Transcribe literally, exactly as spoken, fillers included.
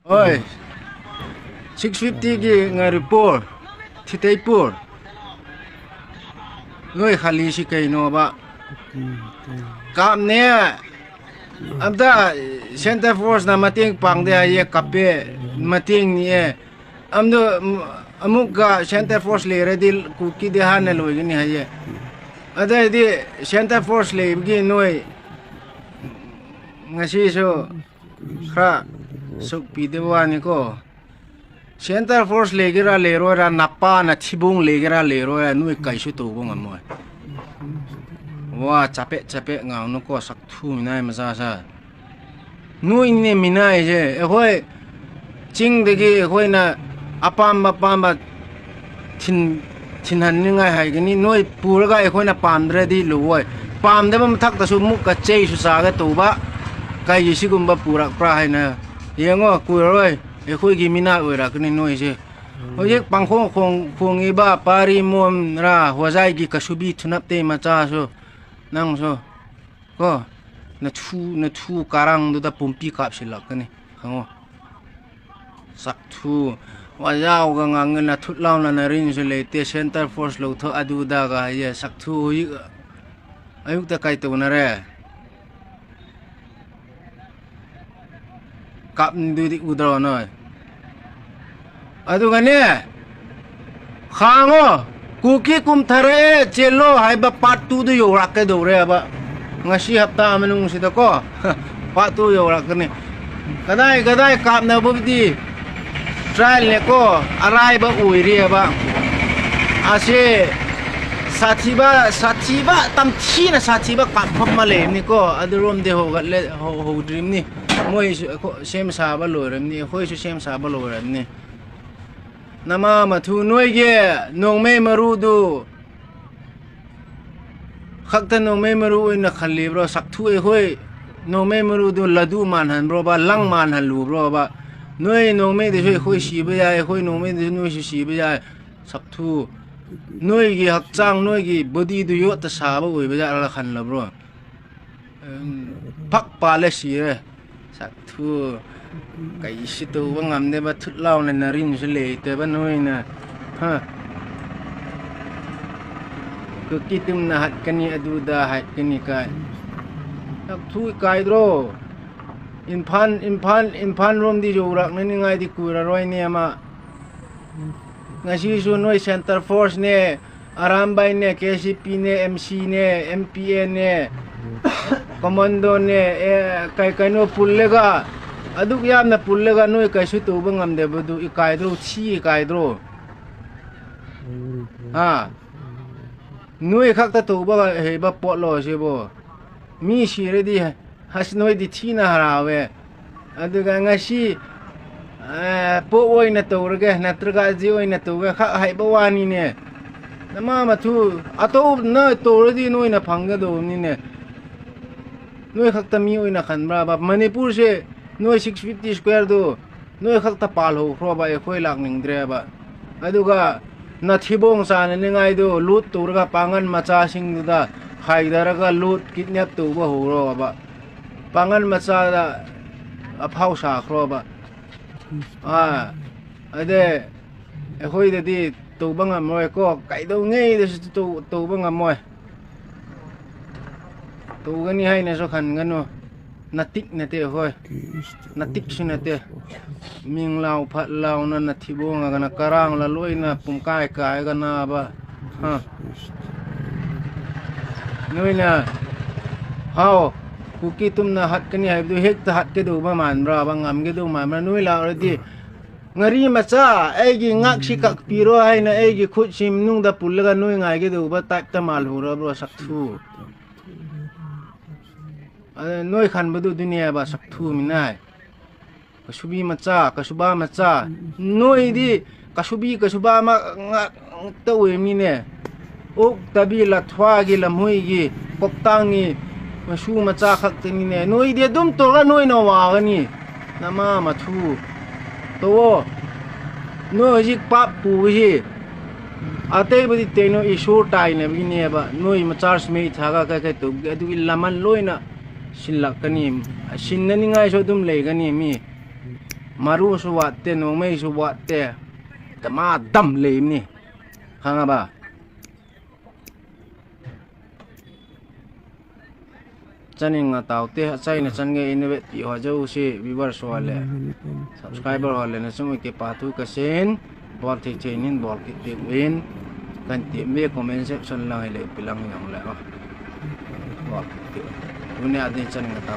ꯍꯣꯏ, ꯁꯤꯛꯁ ꯐꯤꯐꯇꯤꯒꯤ ꯉꯥꯔꯤꯄꯨꯔ, ꯊꯤꯇꯩꯄꯨꯔ꯫ ꯅꯣꯏ ꯈꯜꯂꯤꯁꯤ ꯀꯩꯅꯣꯕ? ꯀꯥꯞꯅꯦ꯫ ꯑꯝꯇ ꯁꯦꯟꯇꯔ ꯐꯣꯔꯁꯅ ꯃꯇꯦꯡ ꯄꯥꯡꯗꯦ ꯍꯥꯏꯌꯦ, ꯀꯥꯞꯄꯦ, ꯃꯇꯦꯡꯅꯤꯌꯦ꯫ ꯑꯝꯗꯣ, ꯎꯝ, ꯑꯃꯨꯛꯀ ꯁꯦꯟꯇꯔ ꯐꯣꯔꯁ ꯂꯩꯔꯗꯤ ꯀꯨꯀꯤꯗꯤ ꯍꯥꯟꯅ ꯂꯣꯏꯒꯅꯤ ꯍꯥꯏꯌꯦ꯫ ꯑꯗꯩꯗꯤ ꯁꯦꯟꯇꯔ ꯐꯣꯔꯁ ꯂꯩꯕꯒꯤ ꯅꯣꯏ ꯉꯁꯤꯁꯨ ꯈꯔ ꯁꯨꯛ ꯄꯤꯗꯕ ꯋꯥꯅꯤꯀꯣ꯫ ꯁꯦꯟꯇꯔ ꯐꯣꯔꯁ ꯂꯩꯒꯦꯔꯥ ꯂꯩꯔꯣꯏꯔꯥ, ꯅꯄꯥꯅ ꯊꯤꯕꯣꯡ ꯂꯩꯒꯦꯔꯥ ꯂꯩꯔꯣꯏꯔꯥ, ꯅꯣꯏ ꯀꯩꯁꯨ ꯇꯧꯕ ꯉꯝꯃꯣꯏ꯫ ꯋꯥ ꯆꯄꯦꯠ ꯆꯄꯦꯠ ꯉꯥꯡꯅꯨꯀꯣ, ꯁꯛꯊꯨ ꯃꯤꯅꯥꯏ ꯃꯆꯥꯁꯦ꯫ ꯅꯣꯏꯅꯦ ꯃꯤꯅꯥꯏꯁꯦ꯫ ꯑꯩꯈꯣꯏ ꯆꯤꯡꯗꯒꯤ ꯑꯩꯈꯣꯏꯅ ꯑꯄꯥꯝꯕ ꯑꯄꯥꯝꯕ ꯊꯤꯟ-, ꯊꯤꯟꯍꯟꯅꯤꯡꯉꯥꯏ ꯍꯥꯏꯒꯅꯤ꯫ ꯅꯣꯏ ꯄꯨꯔꯒ ꯑꯩꯈꯣꯏꯅ ꯄꯥꯝꯗ꯭ꯔꯗꯤ ꯂꯨꯑꯣꯏ꯫ ꯄꯥꯝꯗꯕ ꯃꯊꯛꯇꯁꯨ ꯑꯃꯨꯛꯀ ꯆꯩꯁꯨ ꯆꯥꯒꯦ ꯇꯧꯕ꯫ ꯀꯩꯒꯤ ꯁꯤꯒꯨꯝꯕ ꯄꯨꯔꯛꯄ꯭ꯔꯥ ꯍꯥꯏꯅ ꯌꯦꯡꯉꯣ, ꯀꯨꯏꯔꯔꯣꯏ ꯑꯩꯈꯣꯏꯒꯤ ꯃꯤꯅꯥꯏ ꯑꯣꯏꯔꯛꯀꯅꯤ ꯅꯣꯏꯁꯦ꯫ ꯍꯧꯖꯤꯛ ꯄꯥꯡꯈꯣꯡ ꯈꯣꯡ-, ꯈꯣꯡꯉꯤꯕ ꯄꯥꯔꯤ ꯃꯣꯟꯔꯥ ꯍꯣꯖꯥꯏꯒꯤ ꯀꯁꯨꯕꯤ ꯊꯨꯅꯞꯇꯦ ꯃꯆꯥꯁꯨ, ꯅꯪꯁꯨ ꯀꯣ, ꯅꯊꯨ, ꯅꯊꯨ ꯀꯥꯔꯥꯡꯗꯨꯗ ꯄꯨꯝꯄꯤ ꯀꯥꯞꯁꯤꯜꯂꯛꯀꯅꯤ, ꯈꯪꯉꯣ꯫ ꯁꯛꯊꯨ, ꯋꯥꯖꯥꯎꯒ ꯉꯥꯡꯉꯦ, ꯅꯊꯨꯠ ꯂꯥꯎꯅ ꯅꯔꯤꯡꯁꯨ ꯂꯩꯇꯦ, ꯁꯦꯟꯇꯔ ꯐꯣꯔꯁ ꯂꯧꯊꯣꯛ ꯑꯗꯨꯗꯒ ꯍꯥꯏꯌꯦ꯫ ꯁꯛꯊꯨ ꯍꯧꯖꯤꯛ ꯑꯌꯨꯛꯇ ꯀꯩ ꯇꯧꯅꯔꯦ? ꯀꯥꯞꯗꯨꯗꯤ ꯎꯗ꯭ꯔꯣ ꯅꯣꯏ? ꯑꯗꯨꯒꯅꯦ, ꯈꯥꯡꯉꯣ, ꯀꯨꯀꯤ ꯀꯨꯝꯊꯔꯛꯑꯦ, ꯆꯦꯜꯂꯣ ꯍꯥꯏꯕ ꯄꯥꯔꯠ ꯇꯨꯗꯨ ꯌꯧꯔꯛꯀꯗꯧꯔꯦꯕ꯫ ꯉꯁꯤ ꯍꯞꯇꯥ ꯃꯅꯨꯡꯁꯤꯗꯀꯣ, ꯄꯥꯔꯠ ꯇꯨ ꯌꯧꯔꯛꯀꯅꯤ꯫ ꯀꯗꯥꯏ ꯀꯗꯥꯏ ꯀꯥꯞꯅꯕꯕꯨꯗꯤ ꯇ꯭ꯔꯥꯏꯜꯅꯦꯀꯣ, ꯑꯔꯥꯏꯕ ꯑꯣꯏꯔꯤꯑꯕ꯫ ꯑꯁꯤ ꯁꯥꯊꯤꯕ, ꯁꯥꯊꯤꯕ, ꯇꯝꯊꯤꯅ ꯁꯥꯊꯤꯕ ꯀꯥꯞꯐꯝ ꯑꯃ ꯂꯩꯕꯅꯤꯀꯣ, ꯑꯗꯨꯔꯣꯝꯗꯤ ꯍꯧꯒꯠꯂꯦ, ꯍꯧ-, ꯍꯧꯗ꯭ꯔꯤꯕꯅꯤ꯫ ꯃꯣꯏꯁꯨ ꯑꯩꯈꯣꯏ ꯁꯦꯝ ꯁꯥꯕ ꯂꯣꯏꯔꯕꯅꯤ, ꯑꯩꯈꯣꯏꯁꯨ ꯁꯦꯝ ꯁꯥꯕ ꯂꯣꯏꯔꯕꯅꯤ꯫ ꯅꯃꯥ ꯃꯊꯨ, ꯅꯣꯏꯒꯤ ꯅꯣꯡꯃꯩ ꯃꯔꯨꯗꯨ ꯈꯛꯇ ꯅꯣꯡꯃꯩ ꯃꯔꯨ ꯑꯣꯏꯅ ꯈꯜꯂꯤꯕ꯭ꯔꯣ? ꯁꯛꯊꯨ, ꯑꯩꯈꯣꯏ ꯅꯣꯡꯃꯩ ꯃꯔꯨꯗꯨ ꯂꯗꯨ ꯃꯥꯟꯍꯟꯕ꯭ꯔꯣꯕ, ꯂꯪ ꯃꯥꯟꯍꯜꯂꯨꯕ꯭ꯔꯣꯕ? ꯅꯣꯏ ꯅꯣꯡꯃꯩꯗꯁꯨ ꯑꯩꯈꯣꯏ ꯁꯤꯕ ꯌꯥꯏ, ꯑꯩꯈꯣꯏ ꯅꯣꯡꯃꯩꯗꯁꯨ ꯅꯣꯏꯁꯨ ꯁꯤꯕ ꯌꯥꯏ꯫ ꯁꯛꯊꯨ, ꯅꯣꯏꯒꯤ ꯍꯛꯆꯥꯡ, ꯅꯣꯏꯒꯤ ꯕꯣꯗꯤꯗꯨ ꯌꯣꯠꯇ ꯁꯥꯕ ꯑꯣꯏꯕ ꯖꯥꯠꯂ ꯈꯜꯂꯕ꯭ꯔꯣ? ꯎꯝ, ꯐꯛ ꯄꯥꯜꯂꯦ ꯁꯤꯔꯦ꯫ ꯁꯛꯊꯨ꯫ ꯀꯩꯁꯨ ꯇꯧꯕ ꯉꯝꯗꯦꯕ, ꯊꯨꯠ ꯂꯥꯎꯅ ꯅꯔꯤꯟꯁꯨ ꯂꯩꯇꯕ ꯅꯣꯏꯅ꯫ ꯍꯥ? ꯀꯨꯀꯤ ꯇꯨꯝꯅ ꯍꯥꯠꯀꯅꯤ, ꯑꯗꯨꯗ ꯍꯥꯠꯀꯅꯤ ꯀꯥꯏ꯫ ꯅꯛꯊꯨ ꯏꯀꯥꯏꯗ꯭ꯔꯣ? ꯏꯝꯐꯥꯜ, ꯏꯝꯐꯥꯜ, ꯏꯝꯐꯥꯜ ꯔꯣꯝꯗꯤ ꯌꯧꯔꯛꯅꯅꯤꯡꯉꯥꯏꯗꯤ ꯀꯨꯏꯔꯔꯣꯏꯅꯦ ꯑꯃ꯫ ꯉꯁꯤꯁꯨ ꯅꯣꯏ ꯁꯦꯟꯇꯔ ꯐꯣꯔꯁꯅꯦ, ꯑꯔꯥꯝꯕꯥꯏꯅꯦ, ꯀꯦ ꯁꯤ ꯄꯤꯅꯦ, ꯑꯦꯝ ꯁꯤꯅꯦ, ꯑꯦꯝ ꯄꯤ ꯑꯦꯅꯦ, ꯀꯃꯟꯗꯣꯅꯦ, ꯑꯦ, ꯀꯩ ꯀꯩꯅꯣ ꯄꯨꯜꯂꯒ ꯑꯗꯨꯛ ꯌꯥꯝꯅ ꯄꯨꯜꯂꯒ ꯅꯣꯏ ꯀꯩꯁꯨ ꯇꯧꯕ ꯉꯝꯗꯕꯗꯨ ꯏꯀꯥꯏꯗ꯭ꯔꯣ? ꯊꯤ ꯏꯀꯥꯏꯗ꯭ꯔꯣ? ꯍꯥ? ꯅꯣꯏ ꯈꯛꯇ ꯇꯧꯕ ꯍꯩꯕ ꯄꯣꯠꯂꯣ ꯁꯤꯕꯨ? ꯃꯤ ꯁꯤꯔꯗꯤ ꯑꯁ ꯅꯣꯏꯗꯤ ꯊꯤꯅ ꯍꯔꯥꯎꯋꯦ꯫ ꯑꯗꯨꯒ ꯉꯁꯤ, ꯑꯦ, ꯄꯣꯞ ꯑꯣꯏꯅ ꯇꯧꯔꯒꯦ ꯅꯠꯇ꯭ꯔꯒ ꯑꯁꯤ ꯑꯣꯏꯅ ꯇꯧꯒꯦ ꯈꯛ ꯍꯩꯕ ꯋꯥꯅꯤꯅꯦ꯫ ꯅꯃꯥ ꯃꯊꯨ ꯑꯇꯧꯕꯅ ꯇꯧꯔꯗꯤ ꯅꯣꯏꯅ ꯐꯪꯒꯗꯧꯕꯅꯤꯅꯦ꯫ ꯅꯣꯏ ꯈꯛꯇ ꯃꯤ ꯑꯣꯏꯅ ꯈꯟꯕ꯭ꯔꯕ? ꯃꯅꯤꯄꯨꯔꯁꯦ ꯅꯣꯏ ꯁꯤꯛꯁ ꯐꯤꯐꯇꯤ ꯁ꯭ꯀ꯭ꯋꯦꯔꯗꯨ ꯅꯣꯏ ꯈꯛꯇ ꯄꯥꯜꯍꯧꯈ꯭ꯔꯣꯕ, ꯑꯩꯈꯣꯏ ꯂꯥꯛꯅꯤꯡꯗ꯭ꯔꯦꯕ꯫ ꯑꯗꯨꯒ ꯅꯊꯤꯕꯣꯡ ꯆꯥꯅꯅꯤꯡꯉꯥꯏꯗꯨ ꯂꯨꯠ ꯇꯧꯔꯒ ꯄꯥꯡꯒꯟ ꯃꯆꯥꯁꯤꯡꯗꯨꯗ ꯍꯥꯏꯗꯔꯒ ꯂꯨꯠ ꯀꯤꯗꯅꯦꯞ ꯇꯧꯕ ꯍꯧꯔꯣꯕ꯫ ꯄꯥꯡꯒꯟ ꯃꯆꯥꯗ ꯑꯐꯥꯎ ꯁꯥꯈ꯭ꯔꯣꯕ꯫ ꯑꯥ, ꯑꯗꯩ ꯑꯩꯈꯣꯏꯗꯗꯤ ꯇꯧꯕ ꯉꯝꯃꯣꯏꯀꯣ, ꯀꯩꯗꯧꯉꯩꯗꯁꯨ ꯇꯧ-, ꯇꯧꯕ ꯉꯝꯃꯣꯏ꯫ ꯇꯧꯒꯅꯤ ꯍꯥꯏꯅꯁꯨ ꯈꯟꯒꯅꯨ꯫ ꯅꯇꯤꯛ ꯅꯠꯇꯦ ꯑꯩꯈꯣꯏ, ꯅꯇꯤꯛꯁꯨ ꯅꯠꯇꯦ꯫ ꯃꯤꯡ ꯂꯥꯎ ꯐꯠ ꯂꯥꯎꯅ ꯅꯊꯤꯕꯣꯡꯉꯒꯅ ꯀꯔꯥꯡꯂ ꯂꯣꯏꯅ ꯄꯨꯡꯀꯥꯏ ꯀꯥꯏꯔꯒ ꯅꯥꯕ꯫ ꯍꯥ? ꯅꯣꯏꯅ, ꯍꯥꯎ, ꯀꯨꯀꯤ ꯇꯨꯝꯅ ꯍꯥꯠꯀꯅꯤ ꯍꯥꯏꯕꯗꯨ ꯍꯦꯛꯇ ꯍꯥꯠꯀꯗꯧꯕ ꯃꯥꯟꯕ꯭ꯔꯥꯕ? ꯉꯝꯒꯗꯧꯕ ꯃꯥꯟꯕ꯭ꯔꯥ? ꯅꯣꯏ ꯂꯥꯛꯂꯗꯤ, "ꯉꯥꯔꯤ ꯃꯆꯥ, ꯑꯩꯒꯤ ꯉꯛꯁꯤ ꯀꯛꯄꯤꯔꯣ" ꯍꯥꯏꯅ ꯑꯩꯒꯤ ꯈꯨꯠꯁꯤ ꯃꯅꯨꯡꯗ ꯄꯨꯜꯂꯒ ꯅꯣꯏ ꯉꯥꯏꯒꯗꯧꯕ ꯇꯥꯏꯞꯇ ꯃꯥꯜꯂꯨꯔꯕ꯭ꯔꯣ, ꯁꯛꯊꯨ? ꯑꯗ ꯅꯣꯏ ꯈꯟꯕꯗꯨ ꯑꯗꯨꯅꯦꯕ, ꯁꯛꯊꯨ ꯃꯤꯅꯥꯏ꯫ ꯀꯁꯨꯕꯤ ꯃꯆꯥ, ꯀꯁꯨꯕꯥ ꯃꯆꯥ꯫ ꯅꯣꯏꯗꯤ ꯀꯁꯨꯕꯤ, ꯀꯁꯨꯕꯥ ꯑꯃ ꯉꯥꯛꯇ ꯑꯣꯏꯔꯝꯃꯤꯅꯦ꯫ ꯑꯣꯛ, ꯇꯕꯤ, ꯂꯥꯊ꯭ꯋꯥꯒꯤ, ꯂꯝꯍꯨꯏꯒꯤ, ꯀꯣꯛꯇꯥꯡꯒꯤ ꯃꯁꯨ ꯃꯆꯥ ꯈꯛꯇꯅꯤꯅꯦ꯫ ꯅꯣꯏꯗꯤ ꯑꯗꯨꯝ ꯇꯧꯔꯒ ꯅꯣꯏꯅ ꯋꯥꯒꯅꯤ꯫ ꯅꯃꯥ ꯃꯊꯨ꯫ ꯇꯧꯑꯣ꯫ ꯅꯣꯏ ꯍꯧꯖꯤꯛ ꯄꯥꯞ ꯄꯨꯕꯁꯤ ꯑꯇꯩꯕꯨꯗꯤ ꯀꯩꯅꯣ ꯏꯁꯣꯔ ꯇꯥꯏꯅꯕꯒꯤꯅꯦꯕ꯫ ꯅꯣꯏ ꯃꯆꯥꯔꯁ ꯃꯩ ꯊꯥꯒ ꯀꯩ ꯀꯩ ꯇꯧꯕꯒꯤ ꯑꯗꯨꯒꯤ ꯂꯃꯟ ꯂꯣꯏꯅ ꯁꯤꯜꯂꯛꯀꯅꯤ꯫ ꯁꯤꯟꯅꯅꯤꯡꯉꯥꯏꯁꯨ ꯑꯗꯨꯝ ꯂꯩꯒꯅꯤ ꯃꯤ꯫ ꯃꯔꯨꯁꯨ ꯋꯥꯠꯇꯦ, ꯅꯣꯡꯃꯩꯁꯨ ꯋꯥꯠꯇꯦ꯫ ꯗꯃꯥ ꯗꯝ ꯂꯩꯕꯅꯤ꯫ ꯈꯪꯉꯕ? ꯆꯥꯅꯤꯡ ꯑꯇꯥꯎꯇꯦ, ꯑꯆꯥꯏꯅ ꯆꯟꯒꯦ innovate ꯄꯤ ꯍꯣꯖꯧꯁꯤ viewers ꯍꯣꯜꯂꯦ, subscriber ꯍꯣꯜꯂꯦ, ꯅꯆꯨꯡ ꯑꯣꯏꯇꯦ ꯄꯥꯊꯨ ꯀꯁꯦꯟ, ꯕꯣꯜ ꯊꯦꯛ ꯊꯦꯛꯅꯤꯟ, ꯕꯣꯜ ꯈꯤꯠ ꯇꯦꯛ ꯋꯤꯟ, ꯀꯟꯇꯦꯛ ꯃꯦ comment section ꯂꯥꯡ ꯍꯩ ꯂꯩ ꯄꯤꯂꯥꯡ ꯌꯥꯡ ꯂꯩ ꯑꯣ꯫ ꯕꯣꯜ ꯈꯤꯠ ꯇꯦꯛ ꯋꯤꯟ꯫ ꯎꯅꯦ ꯑꯗꯩ ꯆꯥꯅꯤꯡ ꯑꯇꯥꯎ꯫